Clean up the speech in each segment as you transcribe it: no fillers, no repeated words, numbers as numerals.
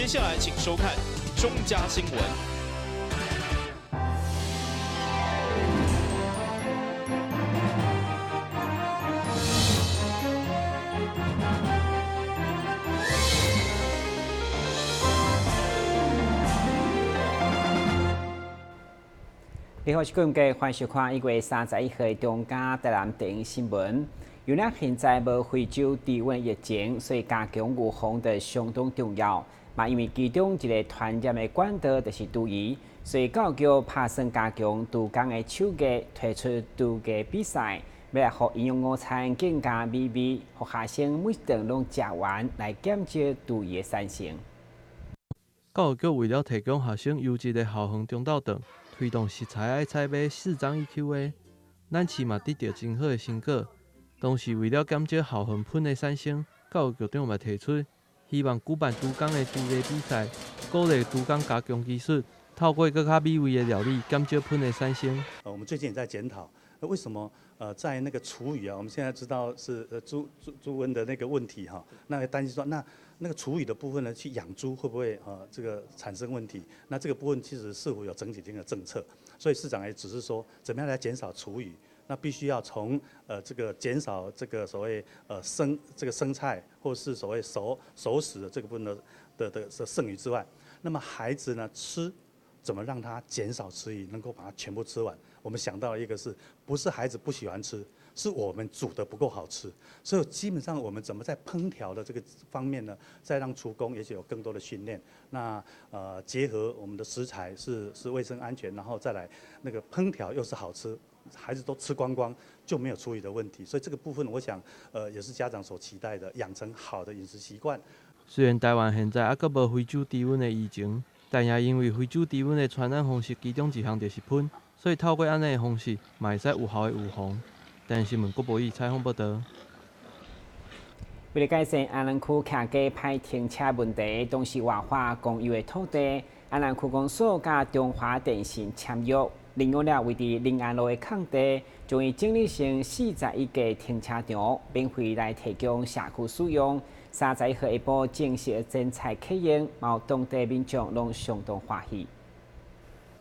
下來請收看中嘉新聞。你好，我是郭永歡迎收看1月31號的中嘉台南電影新聞。由於現在無非洲豬瘟疫情，所以加強預防就相當重要。嘛，因為其中一個傳染的管道就是廚餘，所以教育局拍算加強廚工的手藝，推出廚藝比賽，欲來予營養午餐更加美味，予學生每頓攏食完，來減少廚餘的產生。教育局為了提供學生優質的校園中晝頓，推動食材愛採買四張 EQ 的，咱市嘛得著真好的成果。同時，為了減少校園糞的產生，教育局長嘛提出，希望舉辦廚工的廚藝比賽，鼓勵廚工加強技術，透過閣較美味的料理，減少糞的產生。我們最近也在檢討，為什麼在那個廚餘啊，我們現在知道是豬瘟的那個問題哈，那擔心說那個廚餘的部分呢，去養豬會不會這個產生問題？那這個部分其實似乎有整體性的政策，所以市長也只是說，怎麼樣來減少廚餘？那必須要從這個減少這個所謂生菜或是所謂熟食的這個部分的剩餘之外，那麼孩子呢吃，怎麼讓他減少吃餘，能夠把它全部吃完？我們想到一個是不是孩子不喜歡吃，是我們煮得不夠好吃，所以基本上我們怎麼在烹調的這個方面呢，再讓廚工也許有更多的訓練，那結合我們的食材是衛生安全，然後再來那個烹調又是好吃。孩子都吃光光，就沒有廚餘的問題，所以這個部分我想，也是家長所期待的，養成好的飲食習慣。雖然台灣現在猶閣無非洲豬瘟的疫情，但也因為非洲豬瘟的傳染方式其中一項就是糞，所以透過按呢的方式，嘛會使有效的預防。電視新聞郭博宇採訪報導。為了改善安南區徛街歹停車問題，同時活化公有的土地，安南區公所佮中華電信簽約。利用了位佇臨安路的空地，將伊整理成41個停車場，免費來提供社區使用。31號下晡正式剪彩啟用，嘛當地民眾攏相當歡喜。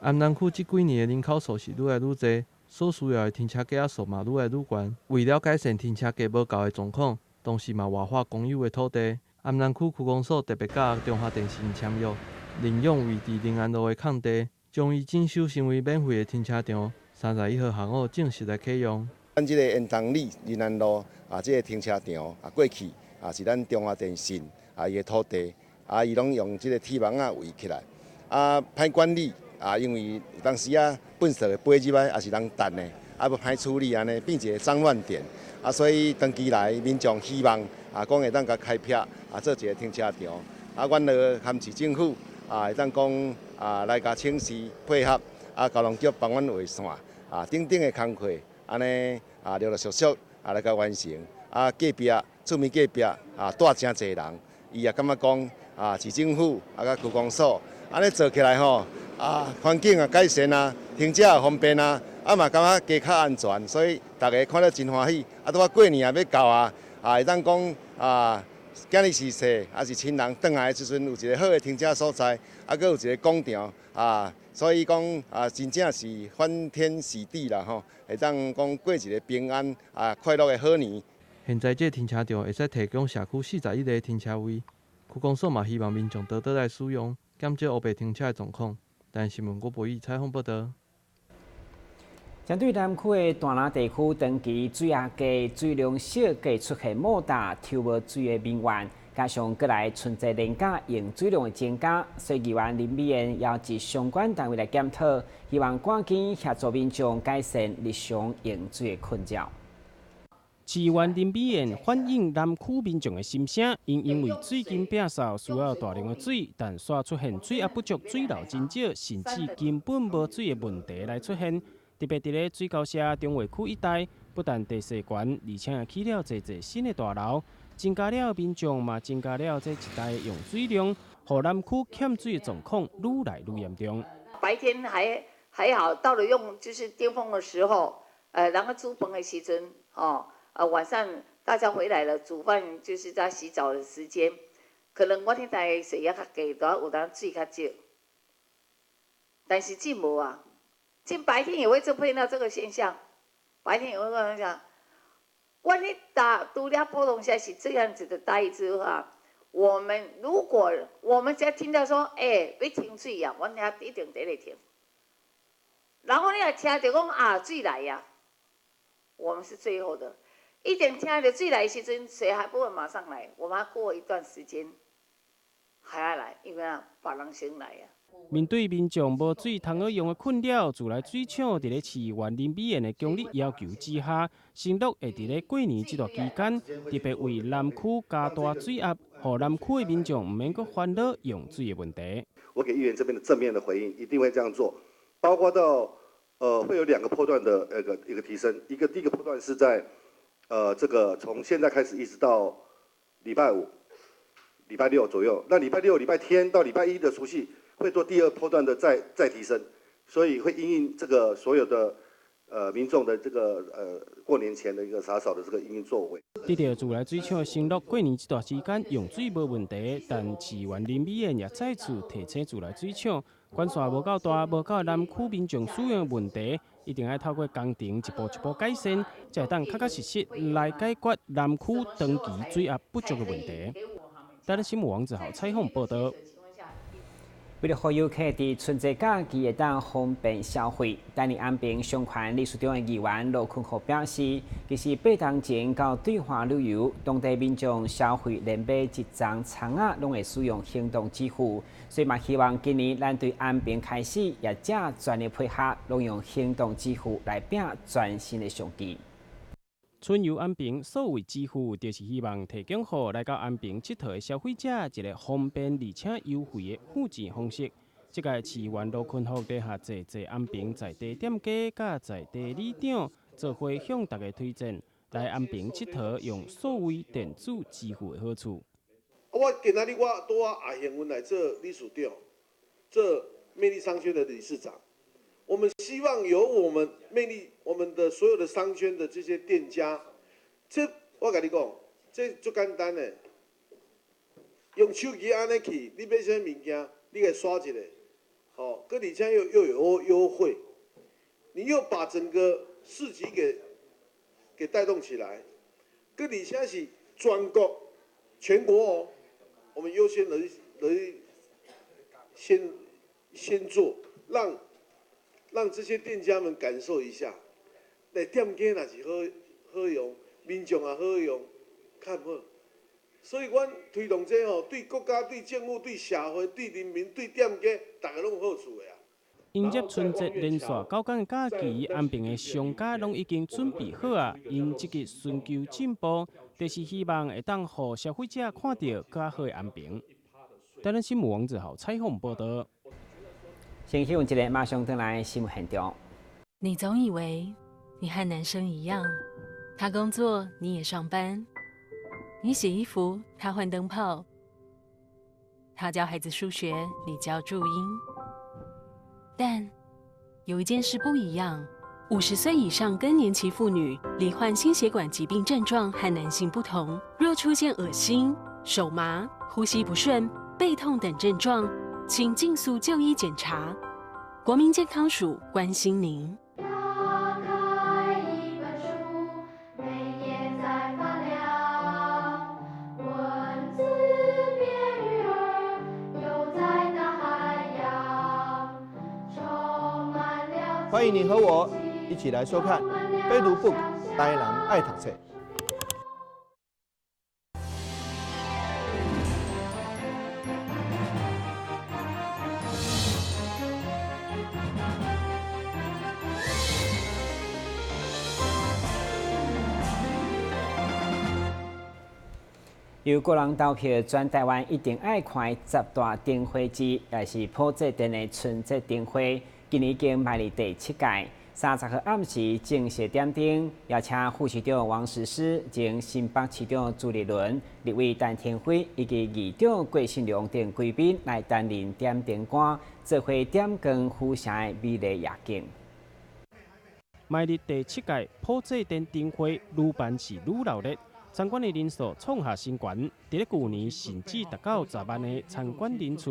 安南區這幾年的人口數是愈來愈濟，所需要的停車格仔數嘛愈來愈懸。為了改善停車格無夠的狀況，同時嘛活化公有的土地，安南區區公所特別佮中華電信簽約，認養位佇臨安路的空地。將伊整修成為免費的停車場，31號下午正式來啟用。咱這個延東里仁安路啊，這個停車場啊，過去啊是咱中華電信啊伊的土地啊，伊攏用這個鐵網仔圍起來啊，歹管理啊，因為當時啊糞埽會飛入來，也是人擲的，啊，無歹處理按呢，變一個髒亂點啊，所以長期來民眾希望啊，講會當共開闢啊，做一個停車場啊，阮就含市政府啊，會當講。啊，來共請示配合，啊，交通局幫阮畫線，啊，等等的工課，按呢啊，陸陸續續啊來共完成。啊，隔壁厝邊隔壁啊，住誠濟人，伊也感覺講啊，市政府啊，佮區公所，按呢做起來吼，啊，環境也改善啊，停車也方便啊，啊嘛感覺加較安全，所以逐家看了真歡喜。啊，拄仔過年也欲到啊，啊，會當講啊。囝兒逝世，抑是親人轉來的時陣，有一個好的停車所在，啊，閣有一個廣場，啊，所以講啊，真正是歡天喜地啦吼，會當講過一個平安啊快樂的好年。現在這個停車場會使提供社區41個停車位，區公所嘛希望民眾多多來使用，減少烏白停車的狀況。但新聞郭博宇採訪報導。針對南區的大林地區，長期水壓低、水量小、加出現莫大、抽無水的民怨，加上閣來春節連假用水量的增加，所以議員林美燕邀集相關單位來檢討，希望趕緊協助民眾改善日常用水的困擾。市議員林美燕反映南區民眾的心聲，𪜶因為水金摒掃需要大量的水，但煞出現水壓不足、水流真少，甚至根本無水的問題來出現。特別佇咧水溝社中華區一帶，不但地勢懸，而且也起了濟濟新的大樓，增加了民眾嘛，增加了這一帶的用水量，予南區欠水的狀況愈來愈嚴重。白天還好，到了用就是巔峰的時候，然後煮飯的時陣，哦，晚上大家回來了，煮飯就是在洗澡的時間，可能阮彼台水壓較低，就有當水較少。但是這無啊，這白天也會就碰到這個現象，白天也會這樣。阮彼搭除了普通話是這樣子的台語的話，我們如果我們只聽到說，欸，欲停水啊，阮遐一定佇咧停。然後你若聽著講啊，水來啊，我們是最後的，一定聽著水來的時陣，水還不會馬上來，我們還過一段時間還要來，因為啊，別人先來啊。面對民眾無水通好用的困擾，自來水廠佇咧市議員林美燕的強力要求之下，承諾會佇咧過年這段期間，特別為南區加大水壓，予南區的民眾毋免閣煩惱用水的問題。我給議員這邊的正面的回應，一定會這樣做，包括到會有兩個波段的一個提升，第一個波段是在這個從現在開始一直到禮拜五、禮拜六左右，那禮拜六、禮拜天到禮拜一的除夕，會做第二波段的再提升，所以會因應這個所有的民眾的這個過年前的一個灑掃的這個因應作為。得著自來水廠承諾過年這段時間用水無問題，但市議員林美燕也再次提醒自來水廠，管線無夠大，無夠南區民眾使用的問題，一定愛透過工程一步一步改善，才會當確確實實來解決南區長期水壓不足的問題。台南新聞王子豪採訪報道。為了予遊客佇春節假期會當方便消費，台南安平商圈理事長的議員羅坤福表示，其實8冬前到對華旅遊，當地民眾消費連買一欉蔥仔攏會使用行動支付，所以嘛希望今年咱對安平開始也遮全力配合，攏用行動支付來拼全新的商機。春遊安平數位支付，就是希望提供予來到安平𨑨迌的消費者一個方便而且優惠的付錢方式。這屆市議員羅坤福底下濟濟安平在地店家佮在地里長做伙向大家推薦來安平𨑨迌用數位電子支付的好處。我今仔日我拄仔也幸運來做理事長，做魅力商圈的理事長。我們希望由我們魅力，我們的所有的商圈的這些店家，這我共你講，這足簡單的，用手機按呢去，你買啥物件，你共刷一下，吼，閣而且又有優惠，你又把整個市集給帶動起來，閣而且是全國哦，我們優先來先做，讓這些店家們感受一下，那店家若是好用，民眾也好用，較好。所以，阮推動這吼，對國家、對政府、對社會、對人民、對店家，逐个攏有好處的啊。迎接春節連續9天假期，安平的商家攏已經準備好啊！𪜶積極尋求進步，就是希望會當予消費者看著較好的安平。台南新聞王子豪採訪報道。先去問一下，馬上轉來新聞現場。你總以為你和男生一樣，他工作你也上班，你洗衣服他換燈泡，他教孩子數學你教注音。但有一件事不一樣：50歲以上更年期婦女罹患心血管疾病症狀和男性不同，若出現噁心、手麻、呼吸不順、背痛等症狀，請盡速就醫檢查。國民健康署關心您。打開一本書，每頁在發亮，文字變魚兒，游在大海洋，充滿了。歡迎你和我一起來收看《貝讀 book 台南愛讀冊》。由個人投票全台灣一定愛看十大燈會之一，也是普濟殿的春節燈會，今年已經邁入第7屆。30號暗時正式點燈，邀請副市長王石獅、前新北市長朱立倫、立委陳亭妃以及議長郭信良等貴賓來擔任點燈官，做伙點光府城的美麗夜景。邁入第7屆普濟殿燈會，愈辦是愈鬧熱。參觀的人數創下新高，佇咧舊年甚至達到10萬个參觀人次，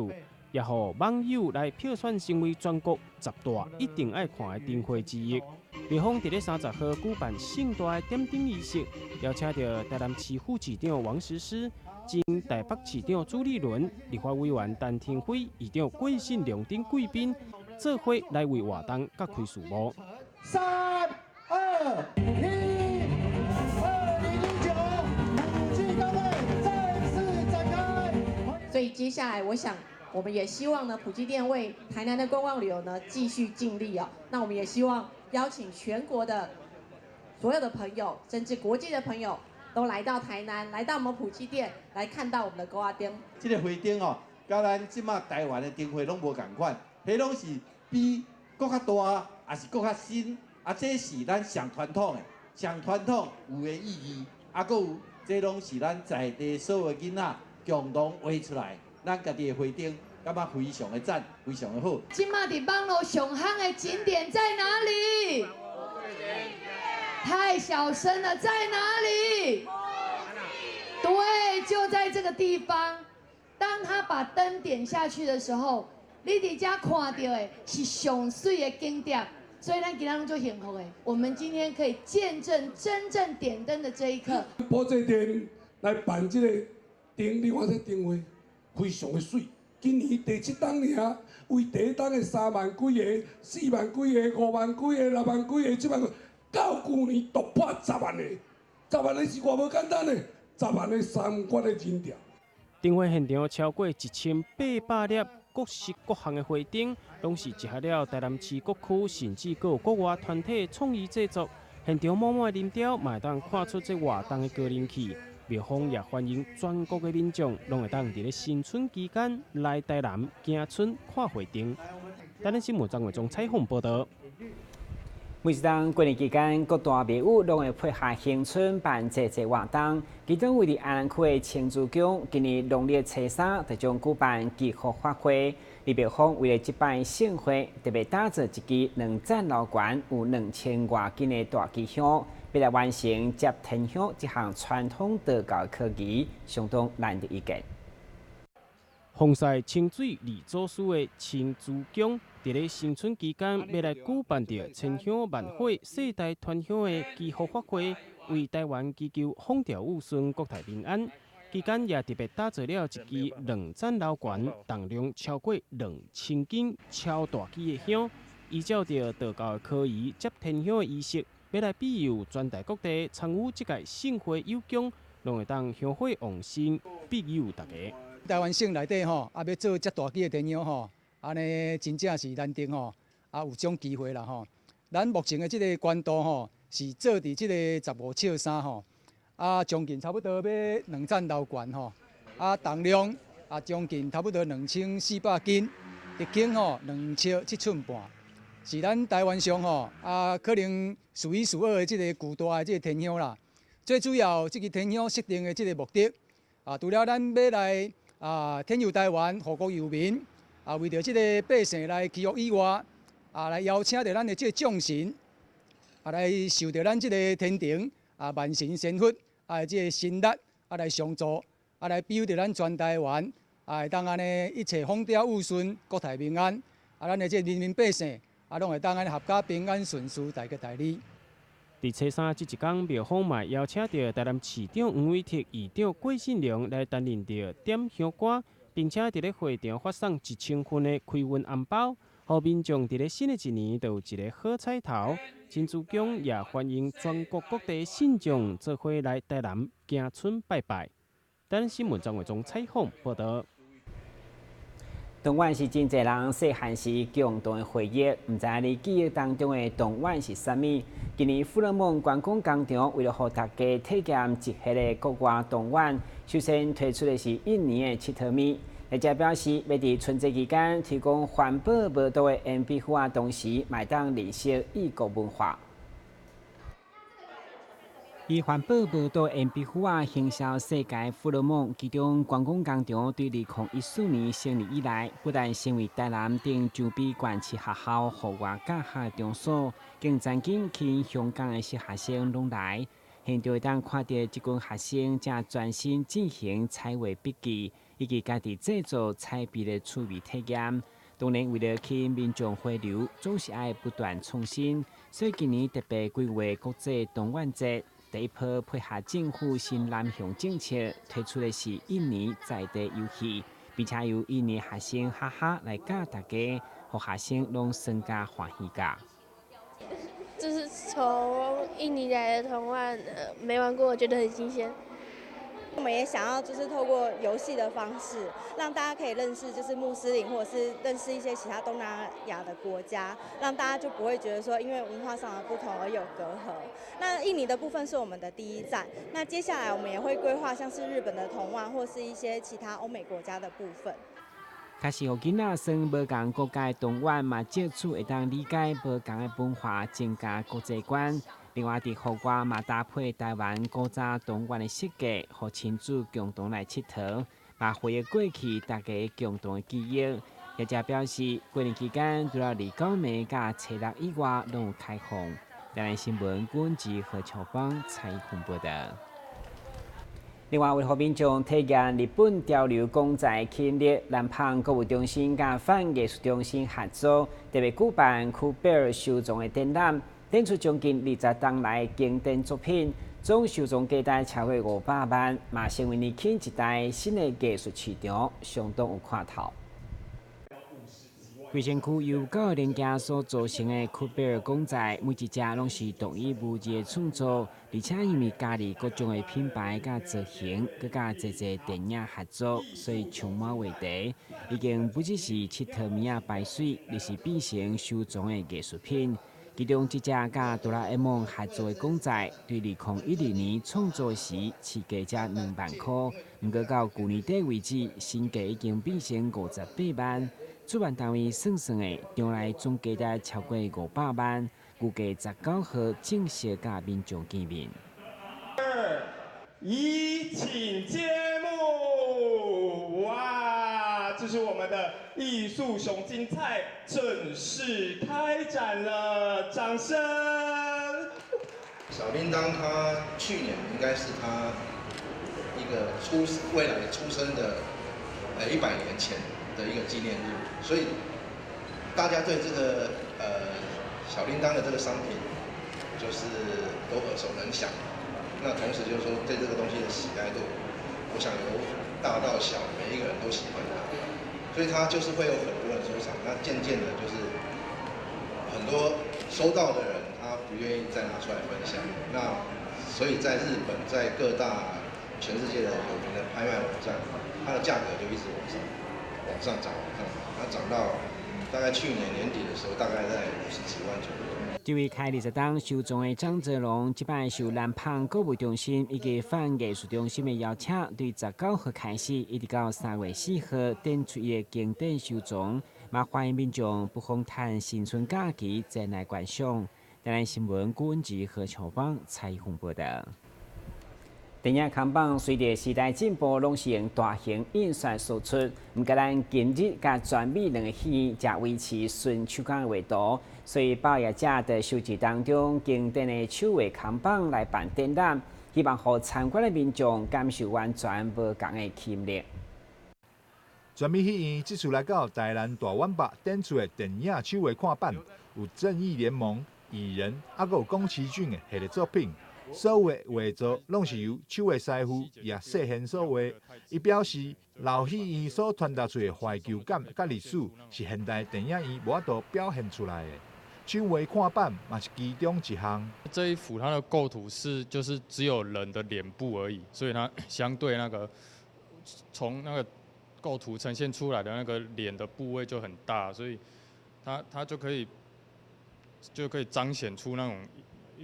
也予網友來票選成為全國十大一定愛看的燈會之一。廟方佇咧30號舉辦盛大的點燈儀式，邀請著台南市副市長王石獅、前台北市長朱立倫、立法委員陳亭妃、議長郭信良等貴賓，做伙來為活動揭開序幕。3、2、1。所以接下來，我想我們也希望呢，普濟殿為台南的觀光旅遊呢繼續盡力哦。那我們也希望邀請全國的所有的朋友，甚至國際的朋友，都來到台南，來到我們普濟殿，來看到我們的蚵仔燈。這個花燈哦，佮咱這馬台灣的燈會攏無仝款，彼攏是比閣較大，也是閣較新，啊，這是咱上傳統的，上傳統有的意義，啊，閣有這攏是咱在地所有的囡仔共同畫出來，咱家己的花燈，感覺非常的讚，非常的好。這馬佇網路上夯的景點在哪裡？太小聲了，在哪裡？對，就在這個地方。當他把燈點下去的時候，你佇遮看到的是上媠的景點，所以咱今仔攏足幸福的。我們今天可以見證真正點燈的這一刻。普濟殿來辦這個燈，你看這燈會非常的媠。今年第七冬爾，為第一冬的3萬幾个、4萬幾个、5萬幾个、6萬幾个、7萬幾，到舊年突破10萬個，10萬個是偌無簡單的，10萬個參觀的人潮。燈會現場超過1800粒各式各項的花燈，攏是集合了台南市各區，甚至閣有國外團體創意製作。現場滿滿的人潮，嘛會當看出這活動的高人氣。廟方也歡迎全國的民眾，攏會當佇咧新春期間來台南行春看花燈。台南新聞張偉忠採訪報導。每一當過年期間，各大廟宇攏會配合新春辦濟濟活動。其中，位佇安南區的青竹宮，今年農曆初三就將舉辦祈福法會。李廟方為了這擺盛會，特別打造一支2層樓懸、有2000外斤的大支香，欲來完成接天香這項傳統道教科儀，相當難得一見。奉祀清水二祖師的青竹宮，佇咧新春期間，欲來舉辦著千香萬火、世代傳香的祈福法會，為台灣祈求風調雨順、國泰民安。期間也特別打造了一支2層樓懸、重量超過2000斤超大支的香，依照著道教的科儀接天香的儀式，欲來庇佑全台各地參與這屆盛會有功，攏會當香火旺盛，庇佑大家。台灣省內底吼，啊，欲做遮大支的天香吼，按呢真正是難得吼，啊，有這種機會啦吼。咱目前的這个懸度吼，是做佇這个15尺3吼，啊，將近差不多欲2層樓懸吼，啊，重量啊將近差不多2400斤，直徑吼2尺7寸半，是咱台灣上吼啊可能數一數二的這个巨大的這个天香啦。最主要這个天香設定的這个目的，啊，除了咱欲來啊，天佑台灣，護國佑民，啊，為著這个百姓來祈福以外，啊，來邀請著咱的這个眾神，啊，來受著咱這个天庭啊萬神仙佛啊這个神力啊來相助，啊來庇佑著咱全台灣，啊會當按呢一切風調雨順，國泰民安，啊，咱的這个人民百姓啊，攏會當按呢闔家平安順遂，大吉大利。佇初三這一工，廟方嘛邀請著台南市長黃偉哲、議長郭信良來擔任著點香官，並且佇咧會場發送1000份的開運紅包，予民眾佇咧新的一年就有一个好彩頭。青竹宮也歡迎全國各地信眾做伙來台南行春拜拜。台南新聞張偉忠採訪報導。童玩是真濟人細漢時共同的回憶，毋知你記憶當中的童玩是啥物？今年富樂夢觀光工廠為了予大家體驗一系列國外童玩，首先推出的是印尼的𨑨迌物。業者表示，欲佇春節期間提供環保無毒的鉛筆盒，同時嘛會當認識異國文化。以環保無毒鉛筆盒仔行銷世界富樂夢，其中觀光工廠對2014年成立以來，不但成為台南等周邊縣市學校戶外教學的場所，更曾經吸引香港的小學生攏來。現場會當看著這群學生正專心進行彩畫筆記，以及家己製作彩筆的趣味體驗。當然，為了吸引民眾回流，總是愛不斷創新，所以今年特別規劃國際童玩節，第一波配合政府新南向政策，推出的是印尼在地遊戲，並且由印尼學生哈哈來教大家，予學生攏耍甲歡喜甲。這是從印尼來的童玩，沒玩過，覺得很新鮮。我們也想要就是透過遊戲的方式，讓大家可以認識就是穆斯林，或者是認識一些其他東南亞的國家，讓大家就不會覺得說因為文化上的不同而有隔閡。那印尼的部分是我們的第一站，那接下來我們也會規劃像是日本的童玩，或是一些其他歐美國家的部分。確實，予囡仔耍無仝國家的童玩，嘛藉此會當理解無仝的文化，增加國際觀。另外，佇戶外嘛搭配台灣古早童玩的設計，予親子共同來𨑨迌，嘛回憶過去大家共同的記憶。業者表示，過年期間除了29暝佮初六以外，攏有開放。台南新聞阮志何秋芳採訪報導。另外，為予民眾體驗日本潮流公仔吸引力，南蚌購物中心佮泛藝術中心合作，特別舉辦區貝爾收藏的展覽，展出將近20冬來經典作品，總收藏價值超過500萬，嘛成為年輕一代新的藝術市場，相當有看頭。規身軀由九個零件所組成的區貝爾公仔，每一隻攏是獨一無二的創作，而且因為加入各種的品牌佮造型，閣佮濟濟電影合作，所以充滿話題。已經不只是𨑨迌物仔擺媠，而是變成收藏的藝術品。其中這隻佮哆啦 A 夢合作的公仔，對2012年創作時市價才2萬箍，毋過到舊年底為止，身價已經變成58萬。主辦單位算算的，將來總價值超過500萬，預計19號正式佮民眾見面。二一，請揭幕！哇，這是我們的藝術熊競賽正式開展了，掌聲！小鈴鐺他去年應該是他一個出未來出生的100年前的一個紀念日，所以大家對這個小鈴鐺的這個商品就是都耳熟能詳。那同時就是說對這個東西的喜愛度，我想由大到小每一個人都喜歡它，所以它就是會有很多人收藏。那漸漸的，就是很多收到的人他不願意再拿出來分享。那所以在日本，在各大全世界的有名的拍賣網站，它的價格就一直往上。往上漲，往上漲，它漲到大概去年年底的時候，大概在50幾萬左右。這位開20冬收藏的張澤龍，這擺受南蚌購物中心以及泛藝術中心的邀請，對19號開始，一直到3月4號展出伊的經典收藏，嘛歡迎民眾不妨趁新春假期前來觀賞。台南新聞郭文吉何秋芳採訪報導。電影看板隨著時代進步，攏是用大型印刷輸出。毋過咱今日佮全美兩個戲院，才維持純手工的畫圖，所以報業者佇收集當中經典的手畫看板來辦展覽，希望予參觀的民眾感受完全無仝的吸引力。全美戲院這次來到台南大遠百展出的電影手畫看板，有正義聯盟、蟻人，猶閣有宮崎駿的系列作品。所有的畫作攏是由手畫師傅葉世賢所畫。伊表示，老戲院所傳達出的懷舊感佮歷史，是現代電影院無法度表現出來的。手畫看板嘛是其中一項。這一幅它的構圖是就是只有人的臉部而已，所以它相對那個從那個構圖呈現出來的那個臉的部位就很大，所以它就可以彰顯出那種。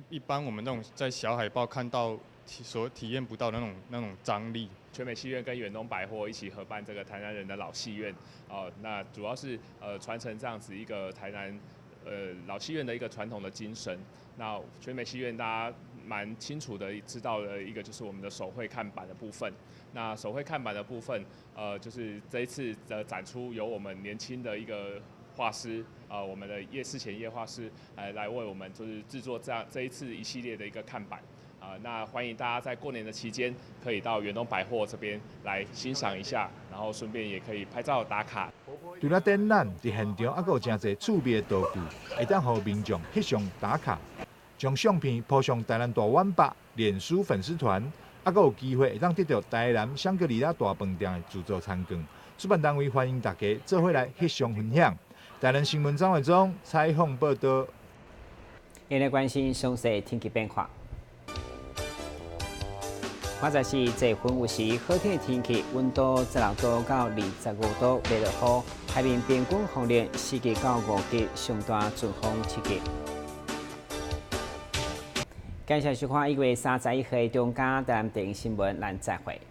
一般我們那種在小海報看到所體驗不到的那種張力。全美戲院跟遠東百貨一起合辦這個台南人的老戲院，哦，那主要是傳承這樣子一個台南老戲院的一個傳統的精神。那全美戲院大家蠻清楚的知道的一個就是我們的手繪看板的部分。那手繪看板的部分，就是這一次的展出由我們年輕的一個畫師，我們的葉世賢葉畫師來為我們就是製作這樣這一次一系列的一個看板。啊，那歡迎大家在過年的期間可以到遠東百貨這邊來欣賞一下，然後順便也可以拍照打卡。除了展覽，佇現場猶閣有誠濟趣味的道具，會當予民眾翕相打卡，將相片 po 上台南大碗百臉書粉絲團，猶閣有機會會當得著台南香格里拉大飯店的自助餐券。主辦單位歡迎大家做伙來翕相分享。台南新聞張偉忠採訪報導。現來關心詳細天氣變化。現在是濟分有時好天的天氣，溫度16度到25度，袂落雨。海面平均風力4級到5級，上大陣風7級。感謝收看1月31號中嘉台南電視新聞，咱再會。